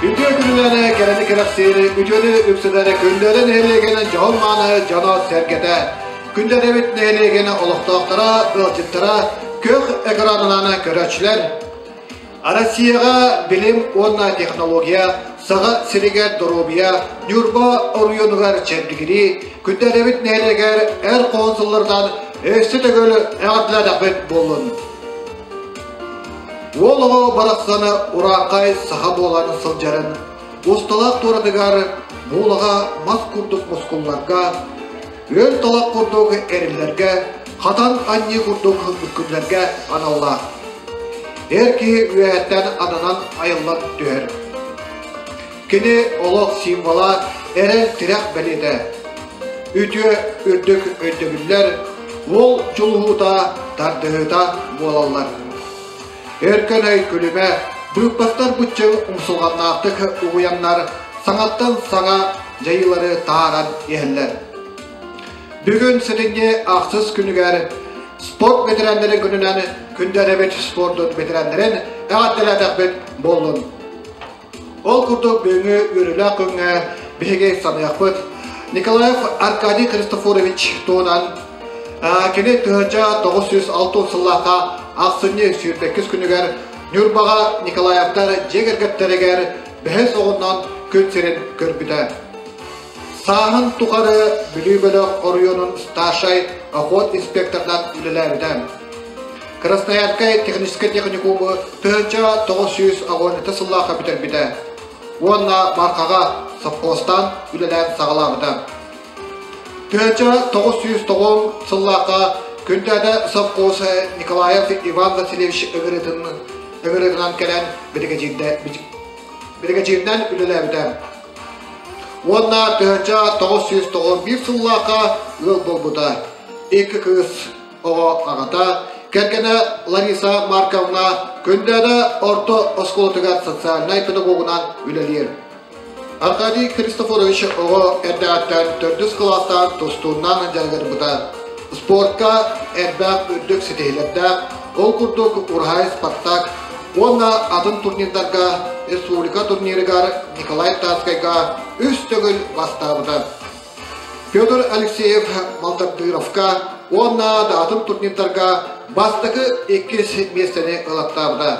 Үтүө күнүнэн кэрэни кэрэхсиир, үтүөнү үксэтэр Күндэлэ нэһилиэгин дьоһун мааны дьоно-сэргэтэ. Күндэлэбит нэһилиэгин олохтоохторо, ыалдьыттара, күөх экранынан көрөөччүлэр. Россияҕа билим уонна технология, Саха сиригэр доруобуйа, Ньурба оройуонугар чэбдигирии, Күндэлэбит нэһилиэгэр эр хоһун сылларынан өссө төгүл эҕэрдэлээтэхпит буоллун. Уол оҕо барахсаны урааҥхай саха буолан сылдьарын, усталаах туоратыгар буулаҕа мас курдук мускулларга, үөл талах курдук эриллэргэ, хатан анньыы курдук үккүллэргэ аналлаах. Эр киһи үөһэттэн ананан айыллан түһэр. Кини олох символа, эрэл-тирэх бэлиэтэ. Үтүө үрдүк өйдөбүллэр уол дьулуһуута, тардыһыыта буолаллар. Өркөн өй күлүмэ, быыппастар быччыҥ умсулҕаннаахтык угуйаннар саҥаттан саҥа дьайыылары таһааран иһэллэр. Бүгүн сэтинньи ахсыс күнүгэр спорт ветераннарын күнүнэн күндээрэбит спордун ветераннарын эҕэрдэлээтэхпит буоллун. Ол курдук бүгүҥҥү үөрүүлээх күҥҥэ биһиги саныахпыт Николаев Аркадий Христофорович туһунан кини 1960 сыллаахха ахсынньы 22 күнүгэр Ньурбаҕа Николаевтар дьиэ кэргэттэригэр бэһис оҕоннон күн сирин көрбүтэ. Сааһын тухары Бүлүү бөлөх оройуонун старшай охот инспекторынан үлэлээбитэ. Красноярскай техническэй техникуму 1997 сыллаахха бүтэрбитэ уонна Мархаҕа совхозтаан үлэлээн саҕалаабыта. 1990 сыллаахха Күндээдэ совхоз Николаев Иван Васильевич ыҥырыытынан кэлэн биригэдьииринэн үлэлээбитэ. Уонна 1991 сыллаахха ыал буолбута. Икки кыыс оҕо аҕата, кэргэнэ Лариса Марковна Күндээдэ орто оскуолатыгар социальнай педагогунан үлэлиир. Аркадий Христофорович оҕо эрдэҕиттэн төрдүс кылаастаан тустуунан дьарыгырбыта. Спортка элбэх үрдүк ситиһиилэрдээх, ол курдук Урхай Спартак уонна атын турнирдарга республика турнирыгар Николай Тарскайга үс төгүл бастаабыта. Петр Алексеев Малтардыровка уонна да атын турнирдарга бастакы иккис миэстэни ылаттаабыта.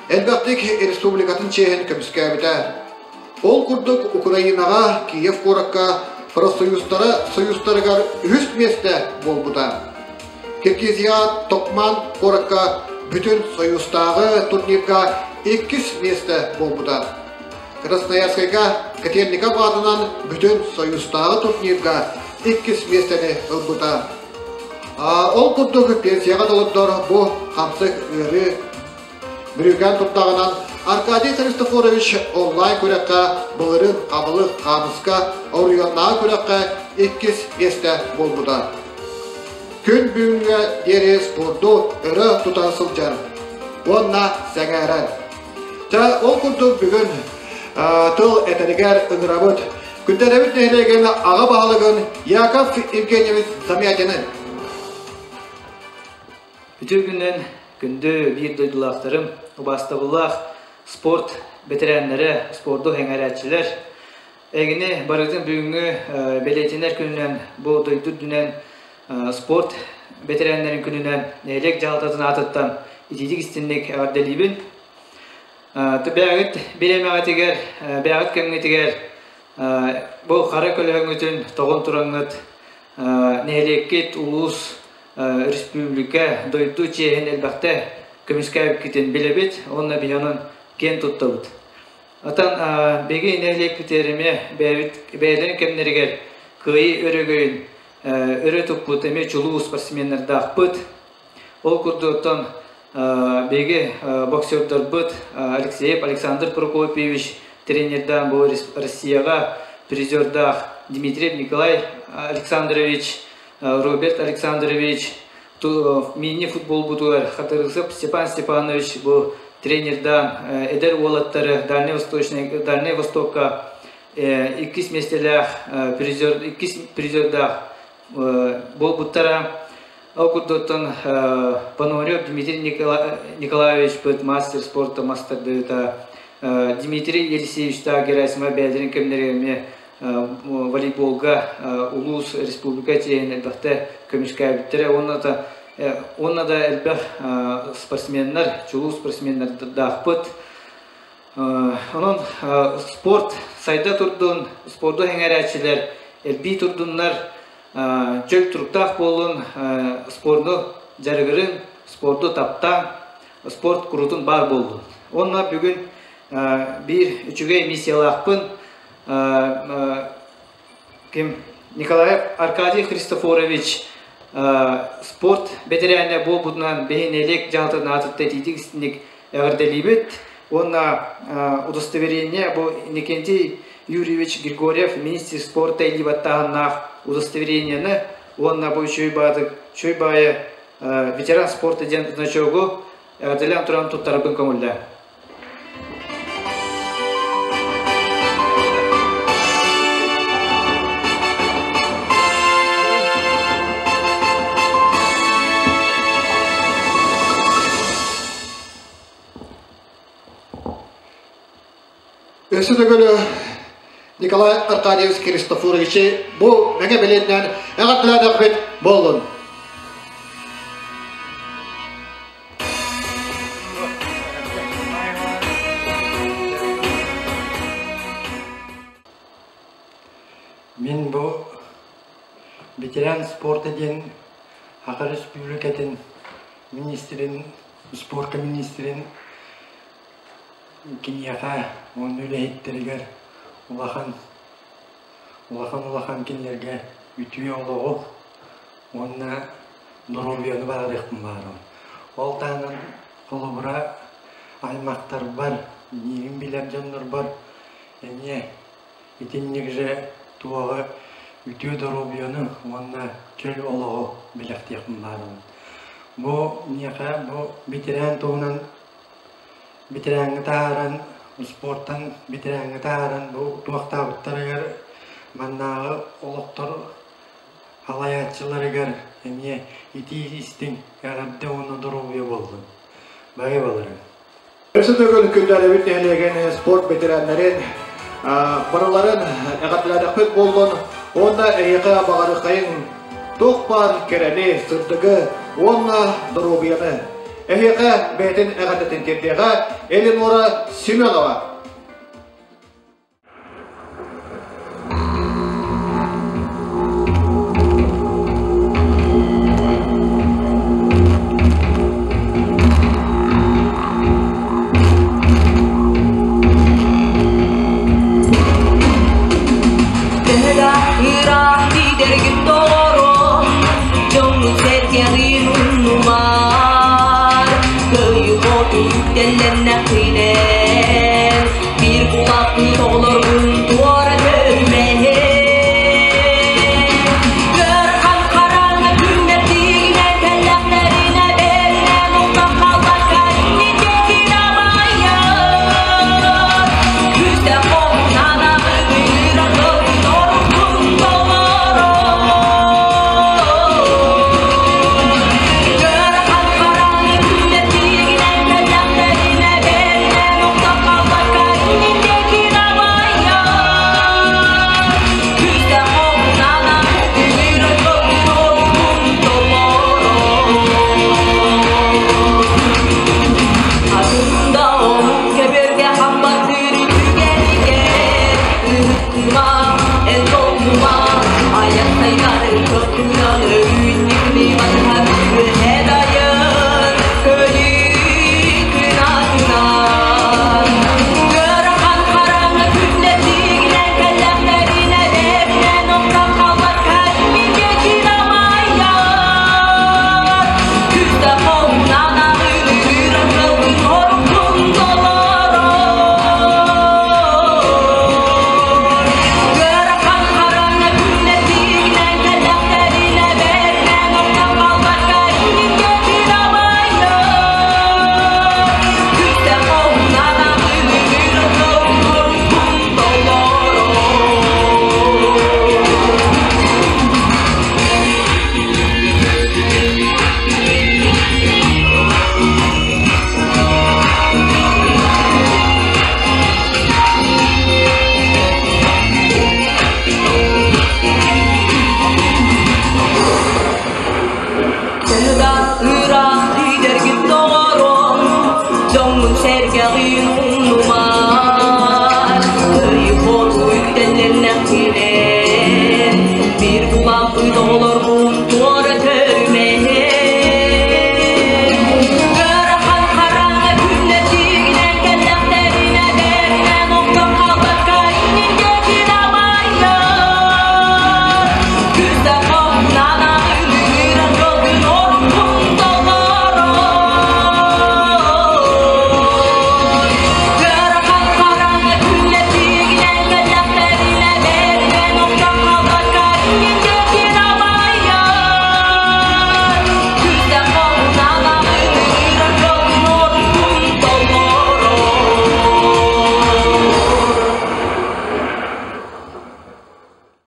Элбэхтик республикатын чиэһин көмүскээбитэ. Ол курдук Украинаҕа Киев куоракка профсоюзтара союзтарыгар үһүс миэстэ буолбута. Киргизия Токман куоракка бүтүн союзтааҕы турнирга иккис миэстэ буолбута. Красноярскайга Котельников аатынан бүтүн Союзтааҕы турнирга иккис миэстэни ылбыта. Ол курдук пенсияҕа толордор бу хамсык ыарыы бүрүүкээн турдаҕынан Аркадий Христофорович онлайн күрэххэ былырыын хабылык хаамыска оройуоннааҕы күрэххэ иккис миэстэ буолбута. Күн бүгүҥҥэ диэри спорду өрө тута сылдьар уонна сэҥээрэр. Чэ, ол курдук бүгүн тыл этэригэр ыҥырабыт. Күндэрэбит нэһилиэгин аҕа баһылыгын Яков Евгеньевич Замятины. Үтүө күнүнэн күндү биир дойдулаахтарым, убаастабыллаах спорт бэтэрээннэрэ, спорду сэҥээрээччилэр. Эһигини барытын бүгүҥҥү бэлиэтэнэр күнүнэн бу дойду үрдүнэн спорт бэтэрээннэрин күнүнэн нэһилиэк дьаһалтатын аатыттан итиитик истинник эҕэрдэлиибин. Бэйэҕит бириэмэҕитигэр, бэйэҕит кэмҥитигэр бу хара көлөһөҥҥүтүн тоҕон тураҥҥыт нэһилиэккит, улуус, республика, дойду чиэһин элбэхтэ көмүскээбиккитин билэбит уонна биһи онон киэн туттабыт. Отон биһиги нэһилиэкпитигэр эмиэ бэйэбит бэйэлэрин кэмнэригэр кыайыы өрөгөйүн өрө туппут эмиэ чулуу спортсменнардаахпыт. Ол курдук оттон биһиги боксердарбыт Алексеев Александр Прокопьевич тренердаан бу Россияҕа призердаах Дмитриев Николай Александрович, Роберт Александрович мини-футболбутугар Хатырыксып Степан Степанович бу тренердаан эдэр уолаттары Дальнай Восточный Дальнай Востокка иккис миэстэлээх призер иккис призердаах буолбуттара. Ол курдуктан Пономарев Дмитрий Николаевичпыт мастер спорта мастардыыта. Дмитрий Елисеевичтаах Герасимов бэйэлэрин кэмнэригэр эмиэ волейболга улуус республика чиэһин элбэхтэ көмүскээбиттэрэ уонна да элбэх спортсменнар, чулуу спортсменнардаахпыт. Онон спорт сайда турдун, спорду эҥэрээччилэр элбии турдуннар, чөл туруктаах буоллун, спорду дьарыгырын, спорду таптаан, спорт курутун баар буоллун. Уонна бүгүн биир үчүгэй миссиялаахпын ким Николаев Аркадий Христофорович спорт бэтэрээнэ буолбутунан биһи нэһилиэк дьаһалтатын аатыттан итиитик истиник эҕэрдэлиибит уонна удостоверение бу Иннокентий Юрьевич Григорьев министр спорта илии баттааһыннаах удостоверениены уонна бу үчүгэй баатык үчүгэй баайы ветеран спорта диэн значогу эҕэрдэлээн туран туттарарбын көҥүллээ. Өссө төгүл Николай Аркадьевич Христофоровичи бу мэҥэ бэлиэтинэн эҕэрдэлээтэхпит буоллун. Мин бу ветеран спорта диэн Саха Республикатын министрин, спорка министрин киниэхэ уонна үлэһиттэригэр улахан улахан улахан кинилэргэ үтүө олоҕу уонна доруобуйаны баҕарыахпын баҕарабын. Ол таһынан холобура аймахтарбар, миигин билэр дьоннорбор эмиэ итинник же туоҕа үтүө доруобуйаны уонна чөл олоҕу бэлэхтиэхпин баҕарабын. Бу миэхэ бу ветеран туһунан ветераҥҥа таһааран спортан ветераҥҥа таһааран бу туохтаабыттарыгар маннааҕы олохтор халайааччыларыгар эмиэ итии истиҥ эҕэрдэ уонна доруобуйа буоллун. Бары балары. Өссө төгүл күндээрэбит нэһилиэгин спорт ветераннарын барыларын эҕэрдэлээтэхпит буоллун уонна эһиэхэ баҕарыхайын туох баар кэрэни, сырдыгы уонна доруобуйаны. Эһиэхэ бэйэтин эҕэрдэтин тиэрдиэҕэ Элеонора Семенова. Bir kulaklı oğlum duvara dönmeye. Görkan karanlık ümmetine tellerine beline nokta kalbarka nicedir amaya. Yüzde komşana bir adım doğru doğru. Görkan karanlık ümmetine tellerine beline nokta Оҕолорбут.